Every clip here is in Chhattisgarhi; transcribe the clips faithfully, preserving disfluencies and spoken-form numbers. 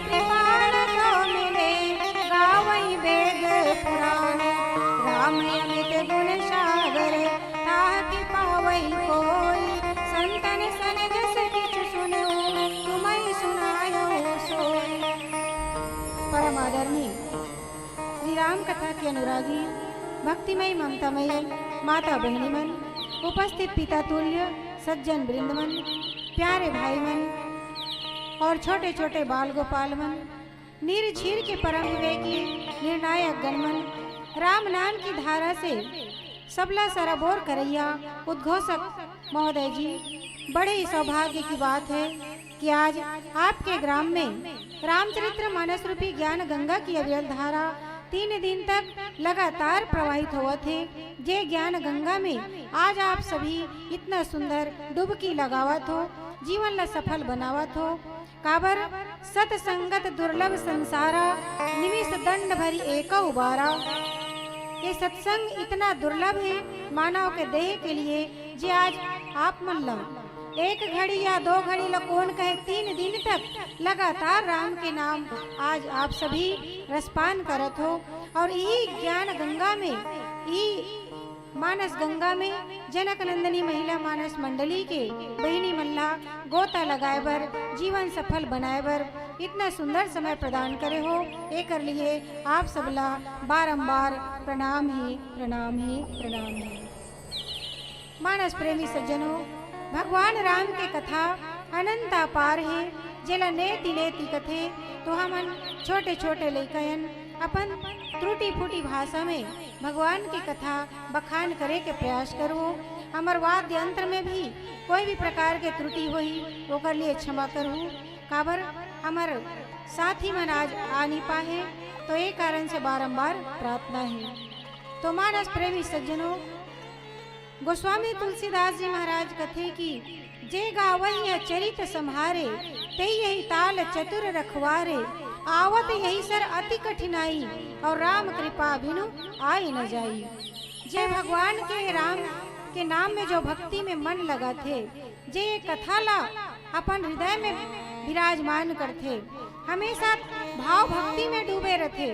कृपाण तो मिले, गावई वेद पुराण। राम अमित गुण सागर, ताके पावई कोई। संतन सन जस किछु सुनहु, तुमहि सुनायो सोई। परम आदरणीय श्री राम कथा के अनुरागी, भक्तिमय, ममतामय माता बहिनी मन, उपस्थित पिता तुल्य सज्जन वृंद मन, प्यारे भाई मन और छोटे छोटे बाल गोपाल मन, नीर झीर के परम विवेकी निर्णायक गण मन, राम नाम की धारा से सबला सराबोर करैया उद्घोषक महोदय जी, बड़े ही सौभाग्य की बात है कि आज आपके ग्राम में रामचरित्र मानस रूपी ज्ञान गंगा की अविरल धारा तीन दिन तक लगातार प्रवाहित होवत हे। जे ज्ञान गंगा में आज आप सभी इतना सुंदर डुबकी लगावत हो, जीवन ला सफल बनावत हो। काबर सत संगत दुर्लभ संसारा, निमिष दंड भरि एकउ बारा। ये सत्संग इतना दुर्लभ है मानव के देह के लिए, जे आज आप मन ला एक घड़ी या दो घड़ी ला कौन कहे, तीन दिन तक लगातार राम के नाम आज आप सभी रसपान करत हो। और यही ज्ञान गंगा में, यही मानस गंगा में जनक नंदनी महिला मानस मंडली के बहिनी मन ला गोता लगाए बर, जीवन सफल बनाए बर इतना सुंदर समय प्रदान करे हो, एकर लिए आप सबला बारंबार प्रणाम ही प्रणाम ही प्रणाम ही। मानस प्रेमी सज्जनों, भगवान राम के कथा अनंत अपार हे, जेला नेति नेति कथे तो हमन छोटे छोटे लइकयन अपन त्रुटि फूटी भाषा में भगवान के कथा बखान करे के प्रयास करहु। हमर वाद्य यंत्र में भी कोई भी प्रकार के त्रुटि होही, ओकर लिए क्षमा करहु, काबर हमर साथी मन आज आ नहीं पाए, तो ये कारण से बारंबार प्रार्थना है। तो मानस प्रेमी सज्जनों, गोस्वामी तुलसीदास जी महाराज कथे कि जे गावहिं अचरित सम्हारे, तेहि यहि ताल चतुर रखवारे। आवत यहि सर अति कठिनाई, और राम कृपा बिनु आय न जाई। जे भगवान के, राम के नाम में जो भक्ति में मन लगाथे, जे कथा ला अपन हृदय में विराजमान करथे, हमेशा भाव भक्ति में डूबे रथे,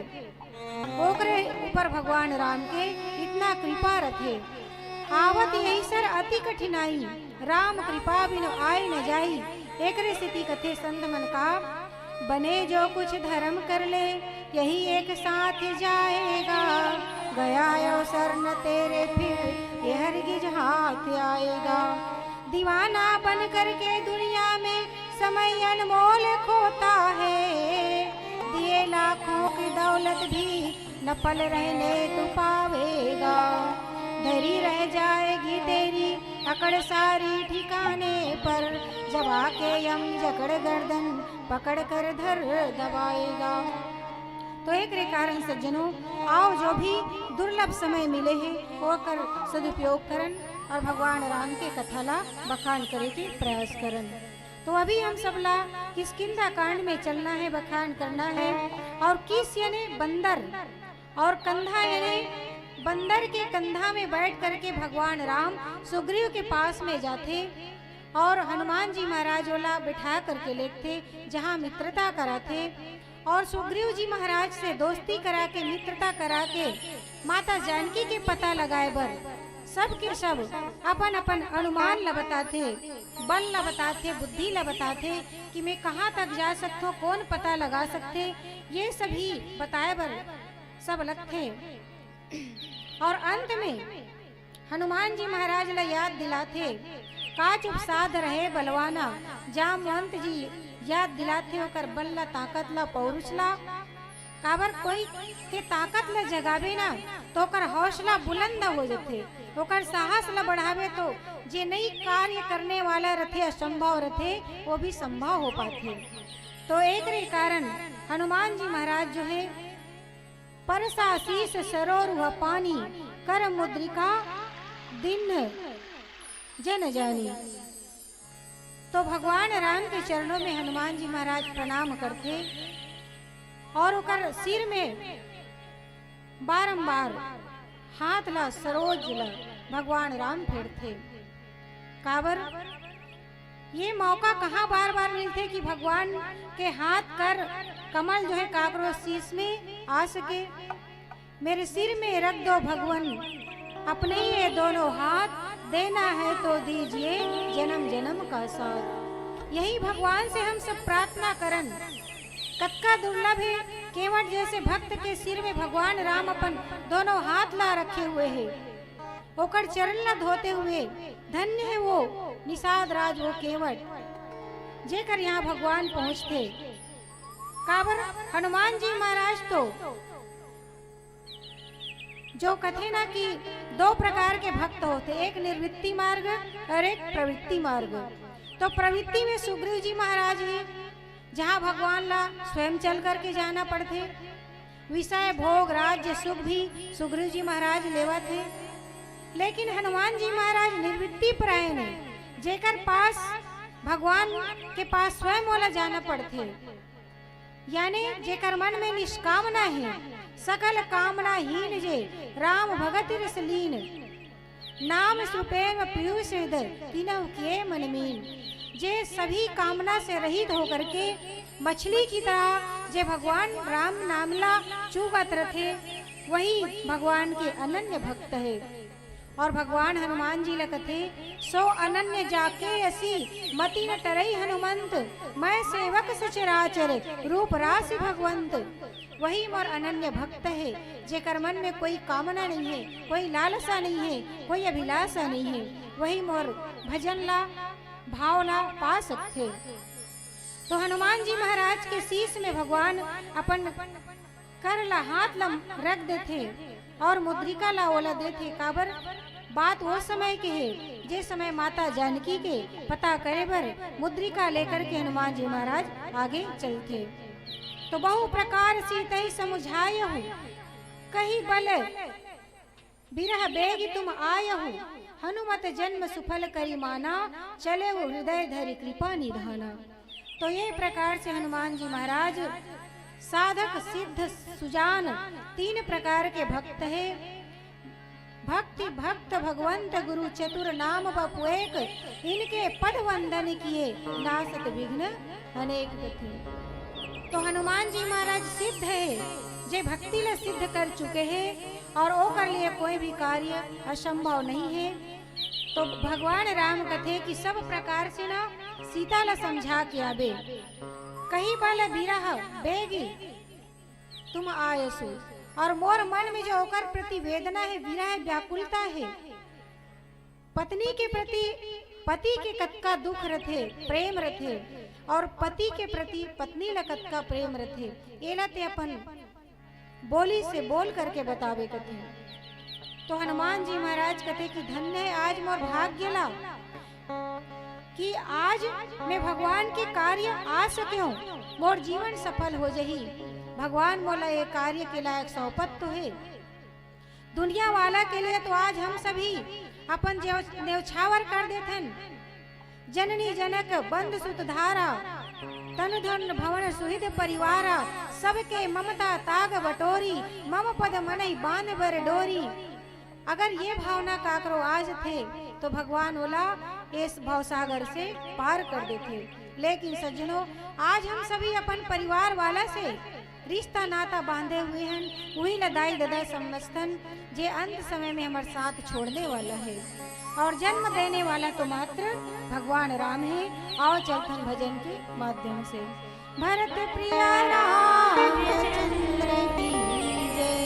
ओकरे ऊपर भगवान राम के इतना कृपा रथे। आवत यहि सर अति कठिनाई, राम कृपा बिनु आय न जाई। एकरे सेती कथे संत मन का, बने जो कुछ धर्म कर ले, यही एक साथ जाएगा। गया अवसर न तेरे फिर, ये हरगिज हाथ आएगा। दीवाना बन करके दुनिया में समय अनमोल खोता है। दिए लाखों की दौलत भी न पल रहने तू पावेगा। धरी रह जाएगी तेरी अकड़ सारी ठिकाने पर, जब आके यम जकड़ गर्दन पकड़ कर धर दबाएगा। तो एकरे कारण सज्जनों, आओ जो भी दुर्लभ समय मिले हे, ओकर सदुपयोग करन और भगवान राम के कथा ला बखान करे के प्रयास करन। तो अभी हम सबला किष्किंधा कांड में चलना है, बखान करना है। और किस यानी बंदर और कंधा यानी बंदर के कंधा में बैठ करके भगवान राम सुग्रीव के पास में जाथे और हनुमान जी महाराज ओला बिठा करके लेगथे, जहाँ मित्रता कराथे। और सुग्रीव जी महाराज से दोस्ती करा के, मित्रता करा के माता जानकी के पता लगाए बर सब के सब अपन अपन अनुमान ल बताथे, बल ल बताथे, बुद्धि ल बताथे कि मैं कहाँ तक जा सकथों, कौन पता लगा सकथे, ये सभी बताए बर सब लगथे। और अंत में हनुमान जी महाराज ला याद दिलाथे, का चुप साध रहे बलवाना। जामवंत जी याद दिलाथे ओकर बल ला, ताकत ला, पौरुष ला। काबर कोई के ताकत ला जगाबे ना, तो ओकर हौसला बुलंद हो जथे, ओकर साहस ला बढ़ाबे तो जे नई कार्य करने वाला रथे, असंभव रथे, वो भी संभव हो पाथे। तो एकरे कारण हनुमान जी महाराज जो है, परसा शीश सरोरुह पानी, कर मुद्रिका दीन्ह जन जानी। तो भगवान राम के चरणों में हनुमान जी महाराज प्रणाम करथे और ओकर सिर में बारंबार हाथ ला, सरोज ला भगवान राम फेरथे। काबर? ये मौका कहाँ बार बार मिलथे कि भगवान के हाथ कर कमल जो है काकरो शीश में आ सके। मेरे सिर में रख दो भगवन अपने ही ये दोनों हाथ, देना है तो दीजिए जन्म जन्म का साथ। यही भगवान से हम सब प्रार्थना करन। कतका दुर्लभ है, केवट जैसे भक्त के सिर में भगवान राम अपन दोनों हाथ ला रखे हुए है, ओकर चरण ला धोते हुए। धन्य है वो निषाद राज, वो केवट, जेकर यहाँ भगवान पहुँचथे। काबर हनुमान जी महाराज तो जो कथे ना कि दो प्रकार के भक्त होथे, एक निर्वृत्ति मार्ग और एक प्रवृत्ति मार्ग। तो प्रवृत्ति में सुग्रीव जी महाराज ही, जहाँ भगवान ला स्वयं चल करके जाना पड़थे, विषय भोग राज्य सुख भी सुग्रीव जी महाराज लेवत हे, लेकिन हनुमान जी महाराज निर्वृत्ति परायण हे, जेकर पास भगवान के पास स्वयं ओला जाना पड़थे। यानी जेकर मन में निष्कामना हे, सकल कामना हीन जे, राम भगति रस लीन। नाम सुप्रेम पीयूष हृदय, तीनों किए मन मीन। जे सभी कामना से रहित होकर के मछली की तरह जे भगवान राम नाम ला चूगत रथे, वही भगवान के अनन्य भक्त हे। और भगवान हनुमान जी ला कथे, "सो अनन्य जाके असी, मति न टरई हनुमंत, मैं सेवक सचराचर, रूप राशि भगवंत।" वही मोर अनन्य भक्त हे, जेकर मन में कोई कामना नहीं हे, कोई लालसा नहीं हे, कोई अभिलाषा नहीं हे, वही मोर भजन ला, भाव ला पा सकथे। तो हनुमान जी महाराज के शीश में भगवान अपन कर ला, हाथ ला रख देथे और मुद्रिका ला ओला देथे। काबर बात वो समय के हे, जे समय माता जानकी के पता करे बर मुद्रिका लेकर के हनुमान जी महाराज आगे चलथे। तो बहु प्रकार सीतहि समुझायहु, कहि बल बिरह बेग तुम आयहु, हनुमत जन्म सुफल करि माना, चलेहु हृदय धरि कृपा निधाना। तो ये प्रकार से हनुमान जी महाराज साधक सिद्ध सुजान तीन प्रकार के भक्त हे। भक्ति भक्त भगवंत गुरु चतुर नाम बपु एक, इनके पद वंदन किए नासत विघ्न अनेक कथे। तो हनुमान जी महाराज सिद्ध हे, जे भक्ति ला सिद्ध कर चुके हे और ओकर लिए कोई भी कार्य असंभव नहीं हे। तो भगवान राम कथे कि सब प्रकार से ना सीता ला समझा के आबे, कहि बल बिरह बेगी तुम आयसु, और मोर मन में जो ओकर प्रति वेदना हे, विरह हे, व्याकुलता हे, पत्नी के प्रति पति के कतका दुख रथे, प्रेम रथे, और पति के प्रति पत्नी ला कतका प्रेम रथे, एला ते अपन बोली से बोल करके बतावे कथे। तो हनुमान जी महाराज कथे कि धन्य हे आज मोर भाग्य ला कि आज मैं भगवान के कार्य आ सकेंव, मोर जीवन सफल हो जही। भगवान मोला ये कार्य के लायक सौंपत तो हे। दुनिया वाला के लिए तो आज हम सभी अपन जेव-, नेवछावर कर देथन। जननी जनक बंद सुत धारा, तन धन भवन सुहित परिवारा, सबके ममता ताग बटोरी, मम पद मनई बांध बर डोरी। अगर ये भावना काकरो आ जथे, तो भगवान ओला इस भवसागर से पार कर देथे। लेकिन सज्जनों, आज हम सभी अपन परिवार वाला से रिश्ता नाता बांधे हुए हन, उही ला दाई ददा समझथन, जे अंत समय में हमर साथ छोड़ने वाला हे। और जन्म देने वाला तो मात्र भगवान राम हे। आओ चलथन भजन के माध्यम से। भरत प्रिय रामचंद्र की जय।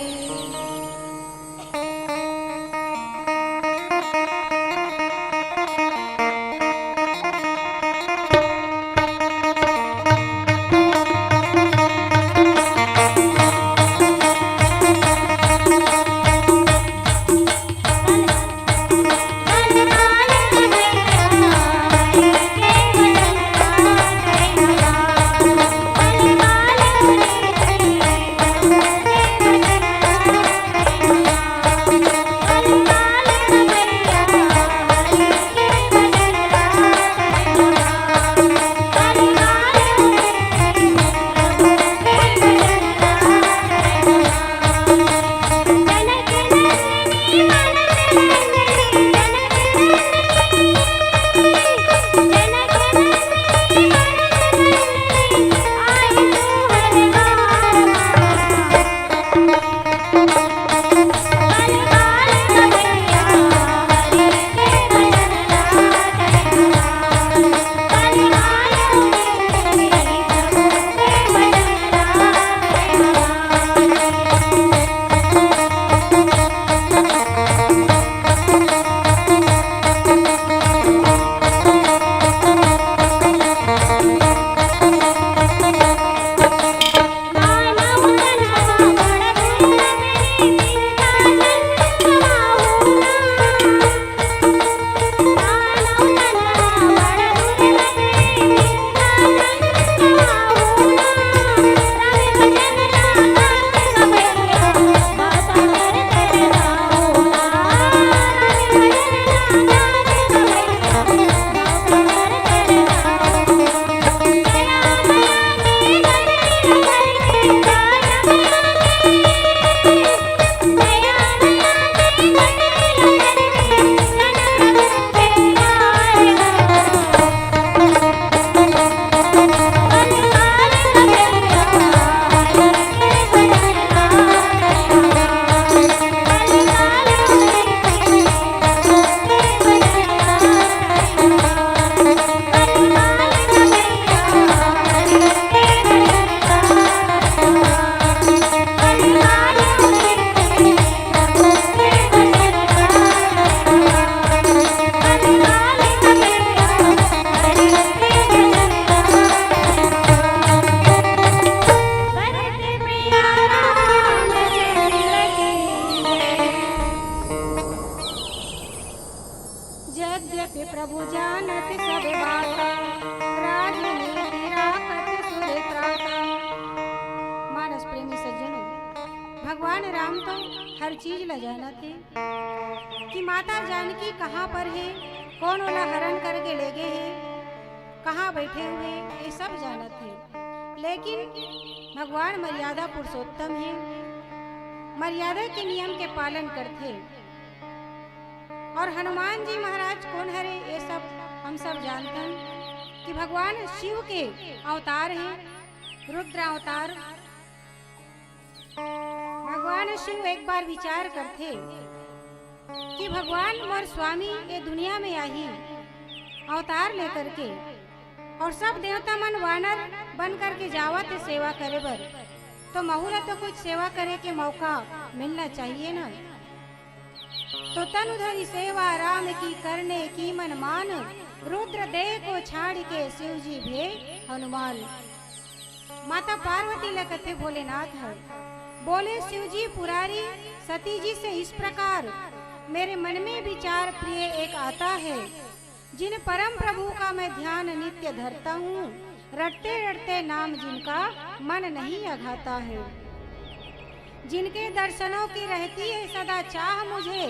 हर चीज ला जानत हे कि माता जानकी कहाँ पर हे, कौन ओला हरण करके ले गे हे, कहाँ बैठे हुए, ये सब जानत हे। लेकिन भगवान मर्यादा पुरुषोत्तम हे, मर्यादा के नियम के पालन करथे। और हनुमान जी महाराज कौन हरे, ये सब हम सब जानथन कि भगवान शिव के अवतार हे, रुद्र अवतार। भगवान शिव एक बार विचार करथे कि भगवान मोर स्वामी ये दुनिया में आही अवतार लेकर के, और सब देवता मन वानर बन करके जावत हे सेवा करे बर, तो महू ला तो कुछ सेवा करे के मौका मिलना चाहिए ना। तो तनु धरि सेवा राम की करने कीमन मान, रुद्र देह को छाड़ि के शिव जी भे हनुमान। माता पार्वती ल कथे भोलेनाथ ह, बोले शिव जी पुरारी सती जी से इस प्रकार, मेरे मन में विचार प्रिय एक आता है, जिन परम प्रभु का मैं ध्यान नित्य धरता हूँ, रटते रटते नाम जिनका मन नहीं अघाता है। जिनके दर्शनों की रहती है सदा चाह मुझे,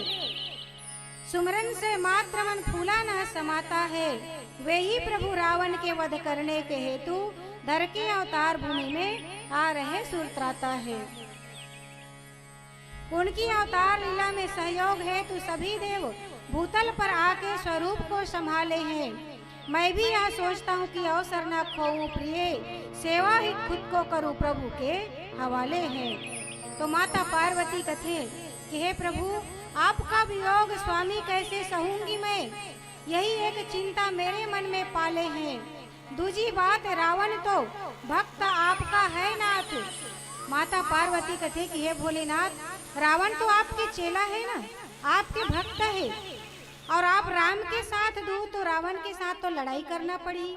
सुमरन से मात्र मन फूला न समाता है। वे ही प्रभु रावण के वध करने के हेतु धर के अवतार भूमि में आ रहे सुर त्राता है। उनकी अवतार लीला में सहयोग हेतु सभी देव भूतल पर आके स्वरूप को संभाले हैं। मैं भी यह सोचता हूँ कि अवसर न खोऊं प्रिय, सेवा ही खुद को करूँ प्रभु के हवाले है। तो माता पार्वती कथे कि हे प्रभु, आपका वियोग स्वामी कैसे सहूंगी मैं, यही एक चिंता मेरे मन में पाले हैं। दूजी बात, रावण तो भक्त आपका है नाथ। माता पार्वती कथे कि हे भोलेनाथ, रावण तो आपके चेला है ना, आपके भक्त है, और आप राम के साथ दू तो रावण के साथ तो लड़ाई करना पड़ी,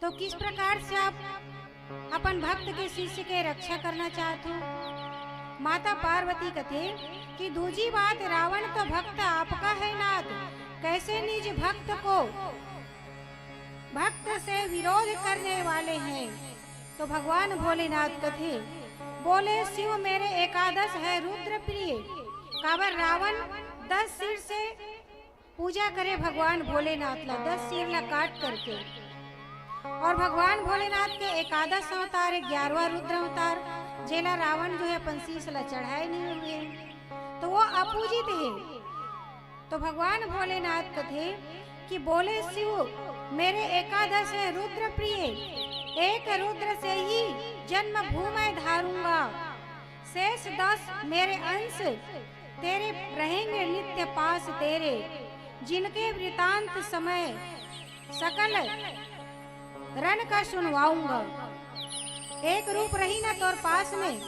तो किस प्रकार से आप अपन भक्त के शिष्य के रक्षा करना चाहत हो? माता पार्वती कथे कि दूजी बात, रावण तो भक्त आपका है नाथ, कैसे निज भक्त को भक्त से विरोध करने वाले हैं? तो भगवान भोलेनाथ कथे, बोले शिव मेरे एकादश है रुद्र प्रिय। काबर रावण दस सिर से पूजा करे भगवान भोलेनाथ ला, दस सिर ला काट करके। और भगवान भोलेनाथ के एकादश अवतार है, ग्यारहवाँ रुद्र अवतार, जेला रावण जो है अपन शीश ला चढ़ाए नहीं हुए, तो वो अपूजित है। तो भगवान भोलेनाथ कथे कि बोले शिव मेरे एकादश है रुद्र प्रिय, एक रुद्र से ही जन्म भूमि धारूंगा, शेष दस मेरे अंश तेरे रहेंगे नित्य पास तेरे, जिनके वृतांत समय सकल रण का सुनवाऊंगा। एक रूप रही ना तोर पास में,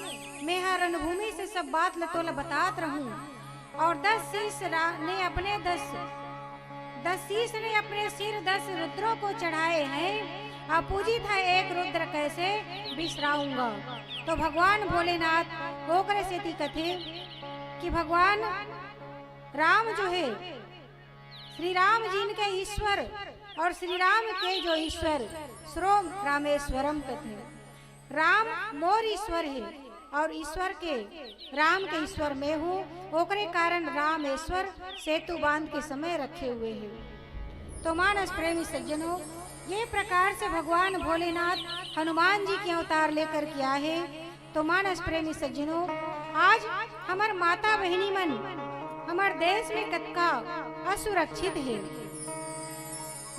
मैं हर रणभूमि से सब बात ल तोला बतात रहूं। और दस शीश रा-, ने अपने दस, दस शीश ने अपने सिर दस रुद्रों को चढ़ाए हैं, अपूजित है एक रुद्र कैसे बिसराऊंगा। तो भगवान भोलेनाथ ओकरे सेती कथे कि भगवान राम जो है, श्री राम जिनके ईश्वर और श्री राम के जो ईश्वर, श्रोम रामेश्वरम कथे। राम मोर ईश्वर है और ईश्वर के, राम के ईश्वर मैं हूँ, ओकरे कारण रामेश्वर सेतु बांध के समय रखे हुए हैं। तो मानस प्रेमी सज्जनों, ये प्रकार से भगवान भोलेनाथ हनुमान जी के अवतार लेकर के आए हैं। तो मानस प्रेमी सज्जनों, आज हमर माता बहिनी मन हमर देश में कतका असुरक्षित हे।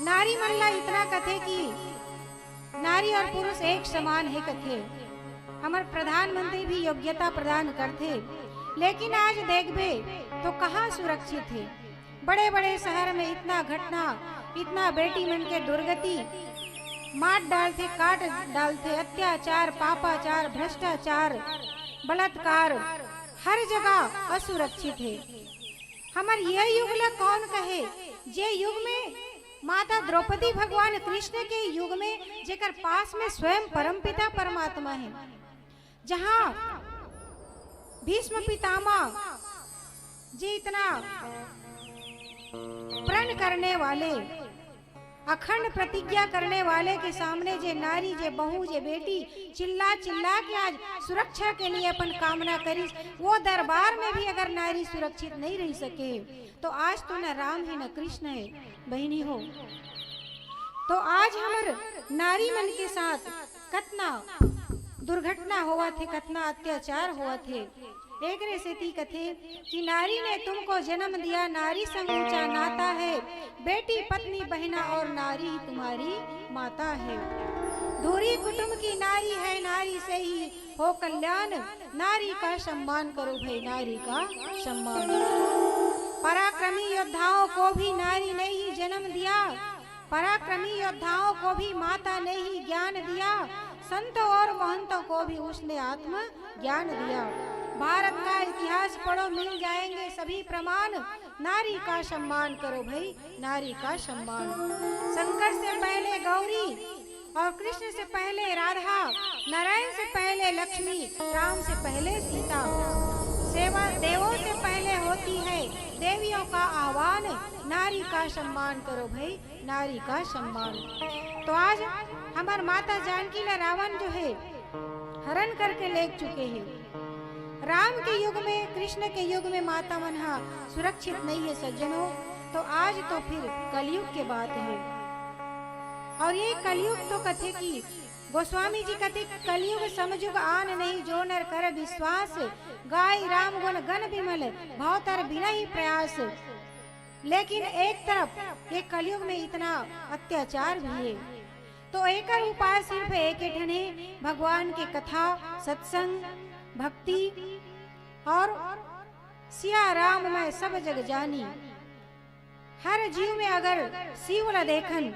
नारी मन ला इतना कथे कि नारी और पुरुष एक समान हे कथे, हमर प्रधानमंत्री भी योग्यता प्रदान करथे, लेकिन आज देखबे तो कहाँ सुरक्षित हे। बड़े-बड़े शहर में इतना घटना, इतना बेटी मन के दुर्गति, मार डालथे, काट डालथे, अत्याचार, पापाचार, भ्रष्टाचार, बलात्कार, हर जगह असुरक्षित हे। हमर ये युग ला कौन कहे, जे युग में माता द्रौपदी भगवान कृष्ण के युग में जेकर पास में स्वयं परमपिता परमात्मा हे, जहाँ भीष्म पितामह जी इतना प्रण करने वाले, अखंड प्रतिज्ञा करने वाले के सामने जे नारी, जे बहू, जे बेटी चिल्ला चिल्ला के आज सुरक्षा के लिए अपन कामना करिस, वो दरबार में भी अगर नारी सुरक्षित नहीं रह सके, तो आज तो न राम है, न कृष्ण है, बहिनी हो। तो आज हमर नारी मन के साथ कतना दुर्घटना होवत हे, कतना अत्याचार होवत हे। एकरे सेती कथे कि नारी ने तुमको जन्म दिया, नारी संग ऊंचा नाता है, बेटी, पत्नी, बहना और नारी ही तुम्हारी माता है। धुरी कुटुंब की नारी है, नारी से ही हो कल्याण, नारी का सम्मान करो भाई, नारी का सम्मान। पराक्रमी योद्धाओं को भी नारी ने ही जन्म दिया, पराक्रमी योद्धाओं को भी माता ने ही ज्ञान दिया, संतों और महंतों को भी उसने आत्म ज्ञान दिया। भारत का इतिहास पढ़ो, मिल जाएंगे सभी प्रमाण, नारी का सम्मान करो भाई, नारी का सम्मान। शंकर से पहले गौरी और कृष्ण से पहले राधा, नारायण से पहले लक्ष्मी, राम से पहले सीता। सेवा देवों से पहले होती है, देवियों का आह्वान, नारी का सम्मान करो भाई, नारी का सम्मान। तो आज हमर माता जानकी ला रावण जो है हरण करके ले चुके हैं। राम के युग में, कृष्ण के युग में माता मन हा सुरक्षित नहीं है सज्जनों, तो आज तो फिर कलयुग के बात है। और ये कलयुग तो कथे कि गोस्वामी जी कथे, "कलयुग समजुग आन नहीं, जो नर कर विश्वास, गाय राम गुण गण विमल, भवतर बिना ही प्रयास।" लेकिन एक तरफ ये कलयुग में इतना अत्याचार भी है, तो एकर उपाय सिर्फ एक ही ठन हे, भगवान के कथा, सत्संग, भक्ति और सिया राम मैं सब जग जानी। हर जीव में अगर शिव ला देखन,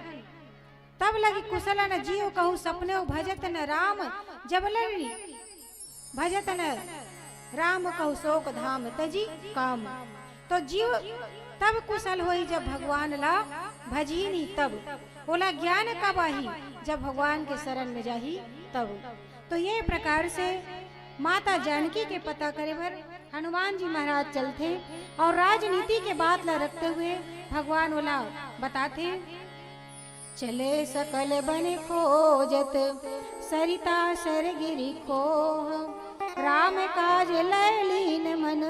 तब लगी कुशल न जीव कहूँ सपने भजत न राम, जब लगी भजत न राम कहु शोक धाम तजी काम। तो जीव तब कुशल होई जब भगवान ला भजही नी तब, ओला ज्ञान कब आही जब भगवान के शरण में जाही तब। तो ये प्रकार से माता जानकी के पता करे बर हनुमान जी महाराज चलथे और राजनीति के बात ला रखते हुए भगवान ओला बताथे। चले सकल बन खोजत सरिता सरगिरी खोह, राम काज लय लीन मन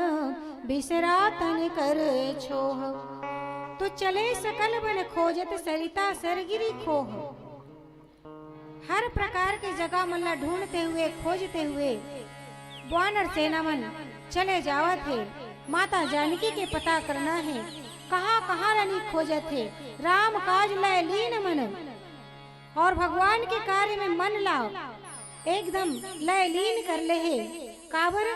बिसरा तन कर छोह। तो चले सकल बन खोजत सरिता सरगिरी खोह, हर प्रकार के जगह मन ला ढूंढते हुए, खोजते हुए वानर सेना मन चले जावत हे। माता जानकी के पता करना हे, कहाँ कहाँ ला नी खोजत हे। राम काज लय लीन मन, और भगवान के कार्य में मन ला एकदम लय लीन कर ले हे। काबर?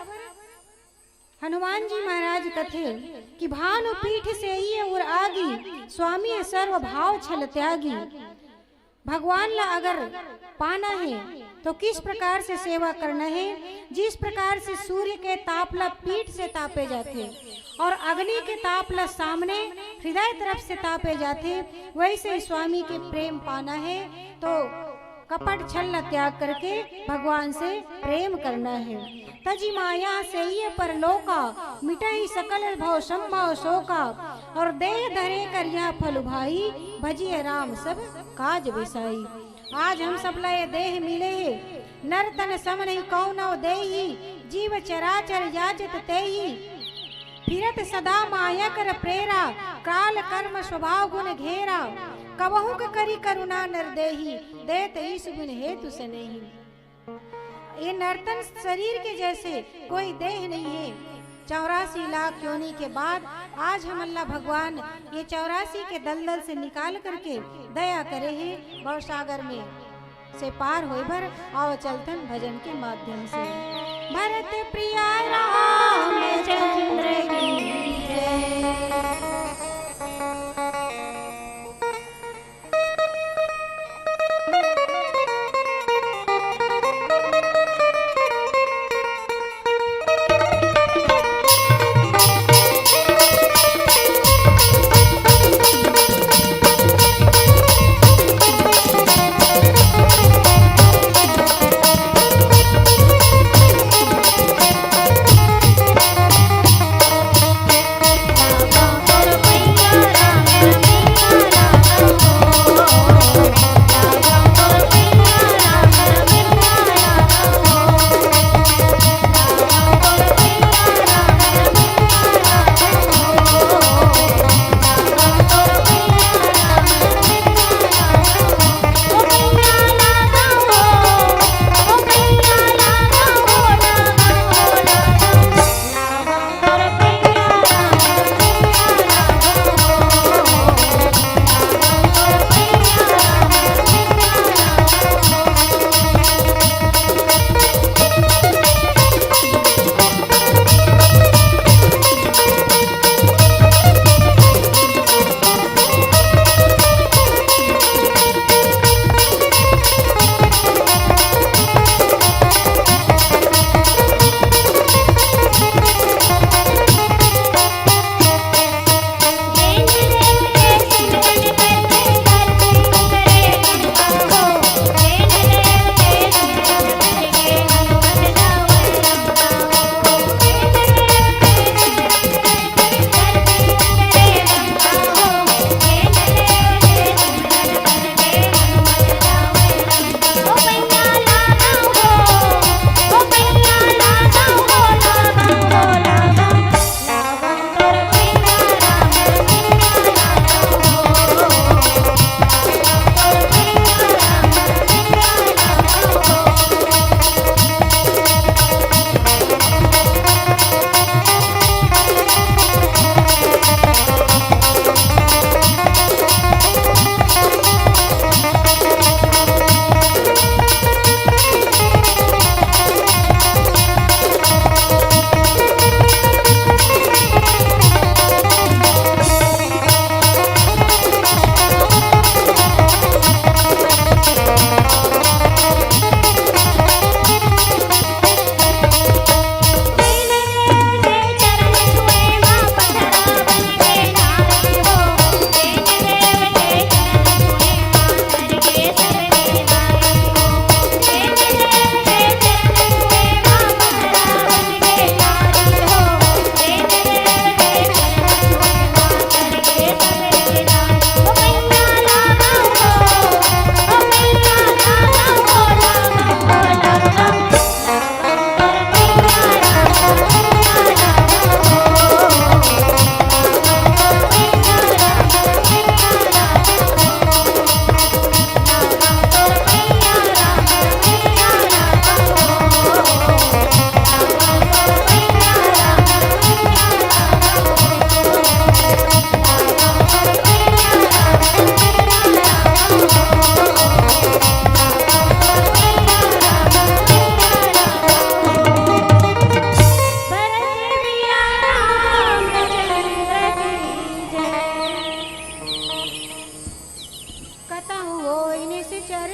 हनुमान जी महाराज कथे कि भानु पीठ सेई उर आगी, स्वामी सर्व भाव छल त्यागी। भगवान ला अगर पाना हे तो किस प्रकार से सेवा करना हे? जिस प्रकार से सूर्य के ताप ला पीठ से तापे जाथे और अग्नि के ताप ला सामने हृदय तरफ से तापे जाथे, वैसे ही स्वामी के प्रेम पाना हे तो कपट छल ला त्याग करके भगवान से प्रेम करना हे। तजि माया सेई परलोका, मिटई सकल भव संभव शोका। और देह धरे करिया फल भाई, भजिए राम सब काज बिसाई। आज हम सब ला ये देह मिले हे, नर तन सम नहीं कौनो देही, जीव चराचर याचत तेही। फिरत सदा माया कर प्रेरा, काल कर्म स्वभाव गुण घेरा। कबहुँक करी करुणा नर देही, देत ईश गुण हेतु सनेही। ये नर्तन शरीर के जैसे कोई देह नहीं है। चौरासी लाख योनि के बाद आज हमन ला भगवान ये चौरासी के दलदल से निकाल करके दया करे हे, भवसागर में से पार होए बर। आओ चलथन भजन के माध्यम से। भरत प्रिया रामचंद्र की जय।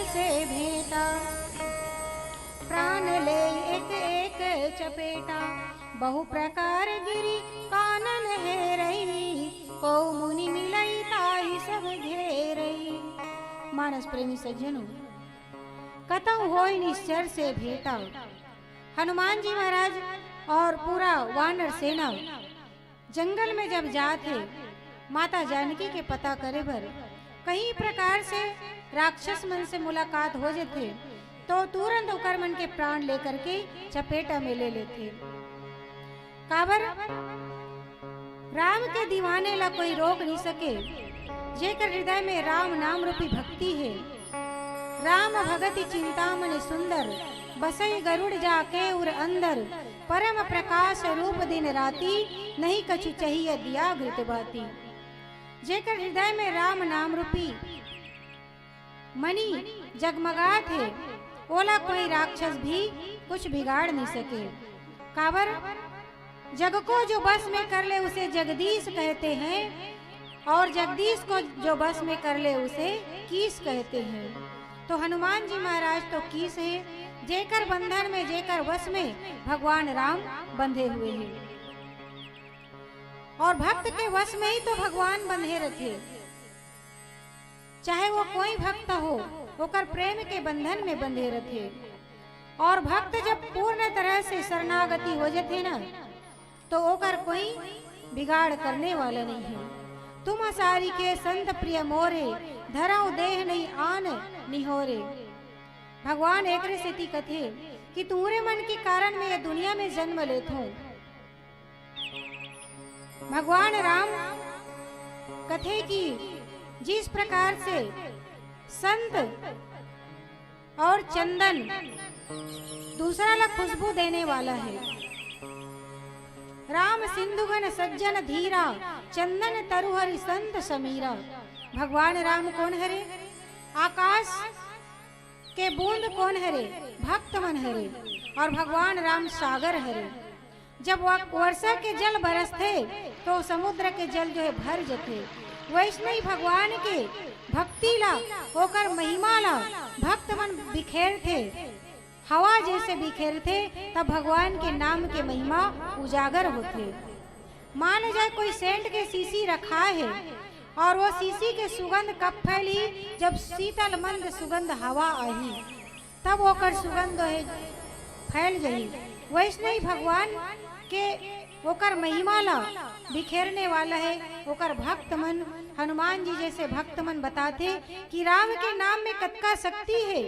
से भेंटा। प्राण ले एक एक चपेटा, बहु प्रकार गिरि कानन हेरई। को मुनि मिलई ताहि सब घेरई। मानस प्रेमी सज्जनों, कतहु होय निश्चर से भेंटा। हनुमान जी महाराज और पूरा वानर सेना जंगल में जब जात हे, माता जानकी के पता करे बर कई प्रकार से राक्षस मन से मुलाकात हो जथे, तो तुरंत ओकर मन के प्राण लेकर के चपेटा में ले लेथे। काबर? राम के दीवाने ला कोई रोक नहीं सके, जेकर हृदय में राम नाम रूपी भक्ति हे। राम भगति चिंतामणि सुंदर, बसई गरुड़ जाके उर अंदर। परम प्रकाश रूप दिन राती, नहीं कछु चाहिए दिया घृत बाती। जेकर हृदय में राम नाम रूपी मणि जगमगात हे, ओला कोई राक्षस भी कुछ बिगाड़ नहीं सके। काबर? जग को जो बस में कर ले उसे जगदीश कहते हैं, और जगदीश को जो बस में कर ले उसे कीस कहते हैं। तो हनुमान जी महाराज तो कीस हैं, जेकर बंधन में, जेकर वश में भगवान राम बंधे हुए हैं। और भक्त के वश में ही तो भगवान बंधे रथे, चाहे वो कोई भक्त हो, ओकर प्रेम के बंधन में बंधे रथे। और भक्त जब पूर्ण तरह से शरणागति हो जथे ना, तो ओकर कोई बिगाड़ करने वाला नहीं है। तुम सारिके संत प्रिय मोरे, धरउ देह नहीं आन निहोरे। भगवान एकरे सेती कथे कि तुंहरे मन के कारण मैं ये दुनिया में जन्म लेथों। भगवान राम कथे कि जिस प्रकार से संत और चंदन दूसरा ला खुशबू देने वाला है, राम सिंधुगन सज्जन धीरा, चंदन तरु हरि संत समीरा। भगवान राम कोन हरे? आकाश के बूंद कोन हरे? भक्त मन हरे। और भगवान राम सागर हरे। जब व-, वर्षा के जल बरसथे, तो समुद्र के जल जो है भर जथे। वैसने ही भगवान के भक्ति ला, ओकर महिमा ला भक्त मन बिखेरथे, हवा जैसे बिखेरथे, तब भगवान के नाम के महिमा उजागर होथे। मान जाए कोई सेंट के शीशी रखा है और वो शीशी के सुगंध कब फैली? जब शीतल मंद सुगंध हवा आही, तब ओकर सुगंध हे फैल जही। वैसने ही भगवान के ओकर महिमा ला बिखेरने वाला है। ओकर भक्त मन, हनुमान जी जैसे भक्त मन बताथे कि राम के नाम में कतका शक्ति है,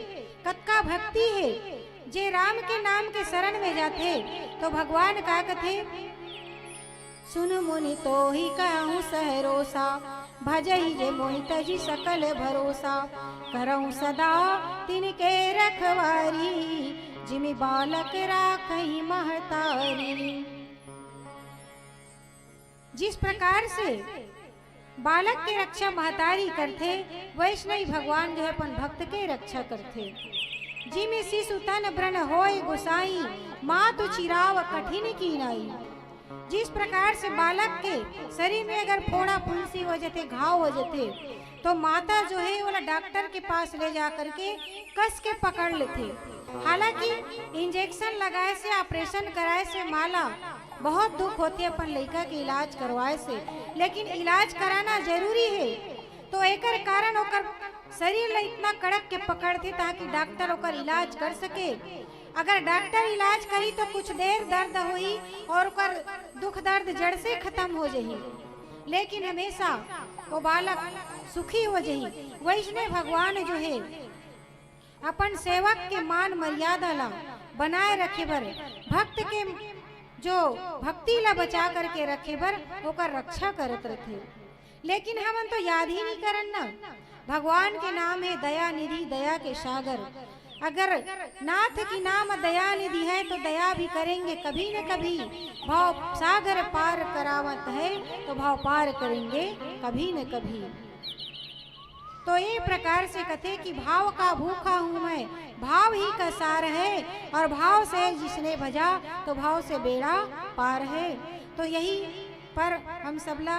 कतका भक्ति है। जे राम के नाम के शरण में जाथे, तो भगवान का कथे, सुन मुनि तोहि कहूँ सहरोसा, भजहि जे मोहि तजि सकल भरोसा। करहु सदा तिनके रखवारी, जिमि बालक राखहि महतारी। जिस प्रकार से बालक के रक्षा महतारी करथे, वैसने ही भगवान जो है अपन भक्त के रक्षा करथे। जिमि शिशु तन ब्रण होय गोसाई, मातु चिराव कठिन कीनाई। जिस प्रकार से बालक के शरीर में अगर फोड़ा फुंसी हो जाथे, घाव हो जाथे, तो माता जो है, ओला डॉक्टर के पास ले जा करके कस के पकड़ लेथे। हालांकि इंजेक्शन लगाए से, ऑपरेशन कराए से माँ ला बहुत दुख होथे अपन लइका के इलाज करवाए से, लेकिन इलाज कराना जरूरी है। तो एकर कारण ओकर शरीर ला इतना कड़क के पकड़थे, ताकि डॉक्टर ओकर इलाज कर सके। अगर डॉक्टर इलाज करी, तो कुछ देर दर्द होही और ओकर दुख दर्द जड़ से खत्म हो जही, लेकिन हमेशा वो बालक सुखी हो जही। वैसने भगवान जो है, अपन सेवक के मान मर्यादा ला बनाए रखे बर, भक्त के जो भक्ति ला बचा करके रखे बर ओकर रक्षा करत रथे। लेकिन हमन तो याद ही नहीं करन ना। भगवान के नाम है दया निधि, दया के सागर। अगर नाथ की नाम दया निधि है, तो दया भी करेंगे कभी न कभी। भाव सागर पार करावत है, तो भाव पार करेंगे कभी न कभी। तो ये प्रकार से कथे कि भाव का भूखा हूँ मैं, भाव ही का सार है, और भाव से जिसने भजा, तो भाव से बेड़ा पार है। तो यही पर हम सबला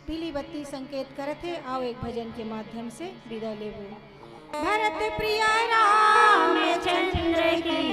पीली बत्ती संकेत करत हे। आओ, एक भजन के माध्यम से विदा लेबो। भरत प्रिय रामचंद्र की